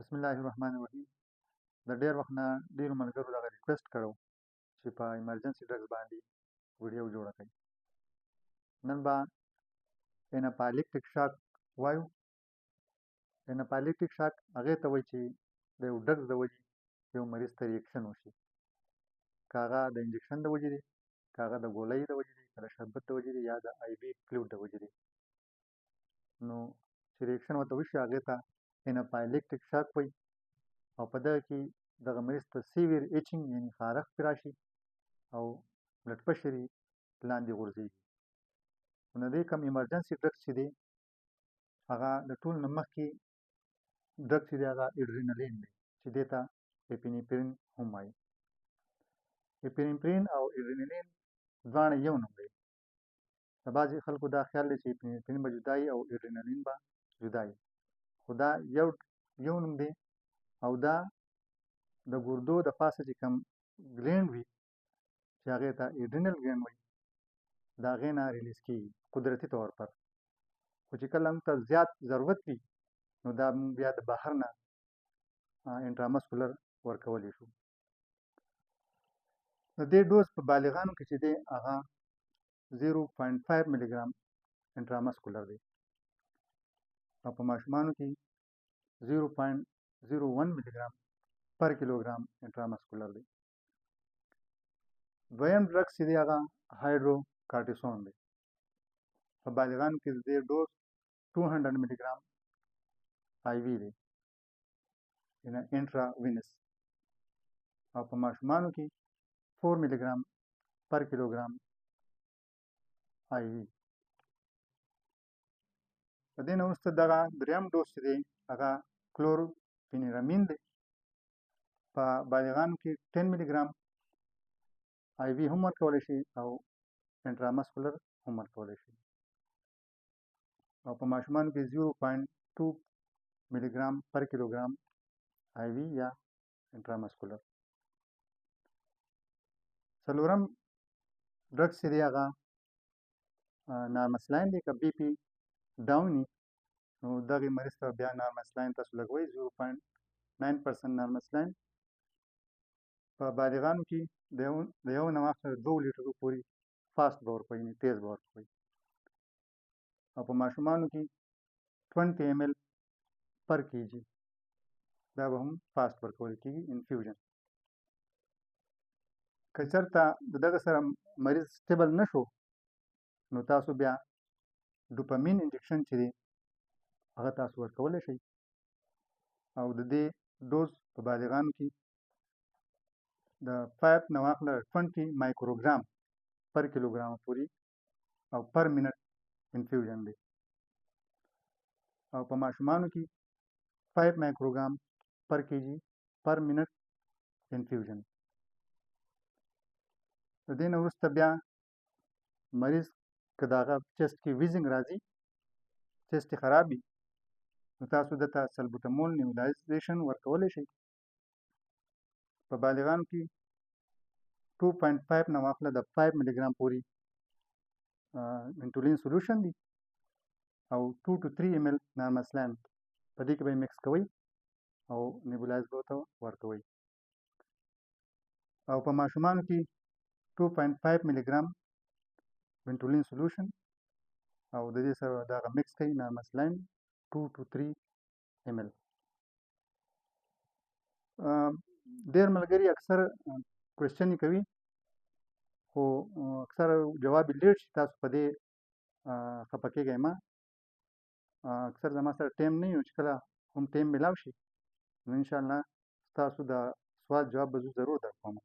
بسم الله الرحمن الرحیم. د ډېر وخت نه ډېرو ملګرو دغه request کړو چې په emergency drugs باندې ویډیو جوړه کړئ. نن به anaphylactic shock وایو. anaphylactic shock هغې ته وایي چې د یو drugs د وجې یو مریض ته reaction وشي، که هغه د injection د وجې دی، که هغه د ګولۍ د وجې دی، که د شربت د وجې دی، یا د IV fluid د وجې دی. نو چې reaction ورته وشي هغې ته anaphylactic shock وایي، او په دغه کې دغه مریض ته severe itching یعنی خارښت پرې راشي او blood pressure یې لاندې غورځېږي. نو دې کوم emergency drugs چې دی هغه د ټولو نه مخکې drug چې دی هغه adrenaline دی، چې دې ته epinephrine هم وایي. epinephrine او adrenaline دواړه یو نوم دی. د بعضې خلکو دا خیال دی چې epinephrine به جدا وي او adrenaline به جدا وي، خو دا یو نوم دی. او دا د ګردو د پاسه چې کوم gland وي چې هغې ته adrenal gland وایي، د هغې نه release کېږي قدرتي طور پر. خو چې کله موږ ته زیات ضرورت وي نو دا موږ بیا د بهر نه intramuscular ورکولی شو. د دې ډوز په بالغانو کې چې دی هغه 0.5 ملي ګرام intramuscular دی، او په ماشومانو کې 0.01 ملي ګرام پر کیلوګرام intramuscular دی. دویم drug چې دی هغه hydrocortisone دی. په بالغانو کې د دې ډوز 200 ملي ګرام IV دی، یعنی intravenous، او په ماشومانو کې 4 ملي ګرام پر کیلوګرام IV. په دې نه وروسته دغه دریم ډوز چې دی هغه chlorpheniramine دی. په بالغانو کې 10 ملي ګرام IV هم ورکولی شي او intramuscular هم ورکولی شي، او په ماشومانو کې 0.2 ملي ګرام پر کیلوګرام IV یا intramuscular. څلورم drug چې دی هغه normal saline دی. که BP down وي نو دغې مریض ته بیا normal saline تاسو لګوئ، 0.9% normal saline. په بالغانو کې د یو نه واخله 2 لیټرو پورې fast به ورکوئ، یعنې تیز به ورکوئ، او په ماشومانو کې 20 ml پر kg دا به هم fast ورکول کېږي infusion. که چېرته د دغه سره مریض stable نه شو نو تاسو بیا dopamine injection چې دی هغه تاسو ورکولی شئ، او د دې ډوز په بالغانو کې د 5 نه واخله 20 مایکروګرام پر کیلوګرام پورې او پر minute infusion دی، او په ماشومانو کې 5 مایکروګرام پر kg پر minute infusion. د دې نه وروسته بیا مریض که د هغه chest کې wheezing راځي، chest یې خراب وي، نو تاسو ده ته salbutamol nebulization ورکولی شئ. په بالغانو کې 2.5 نه واخله د 5 ملي ګرام پورې Ventolin solution دی، او 2 to 3 ml normal saline په دې کې به یې mix کوئ او nebulize به ورته ورکوئ. او په ماشومانو کې 2.5 ملي ګرام Ventolin solution او د دې سره دغه mix کوئ normal saline 2 to 3 ml. ډېر ملګري اکثر question یې کوي، خو اکثر جواب یې late شي. تاسو په دې خفه کېږئ مه، اکثر زما سره time نه وي، چې کله هم time میلاو شي نو انشاءالله ستاسو د سوال جواب به زه ضرور درکوم.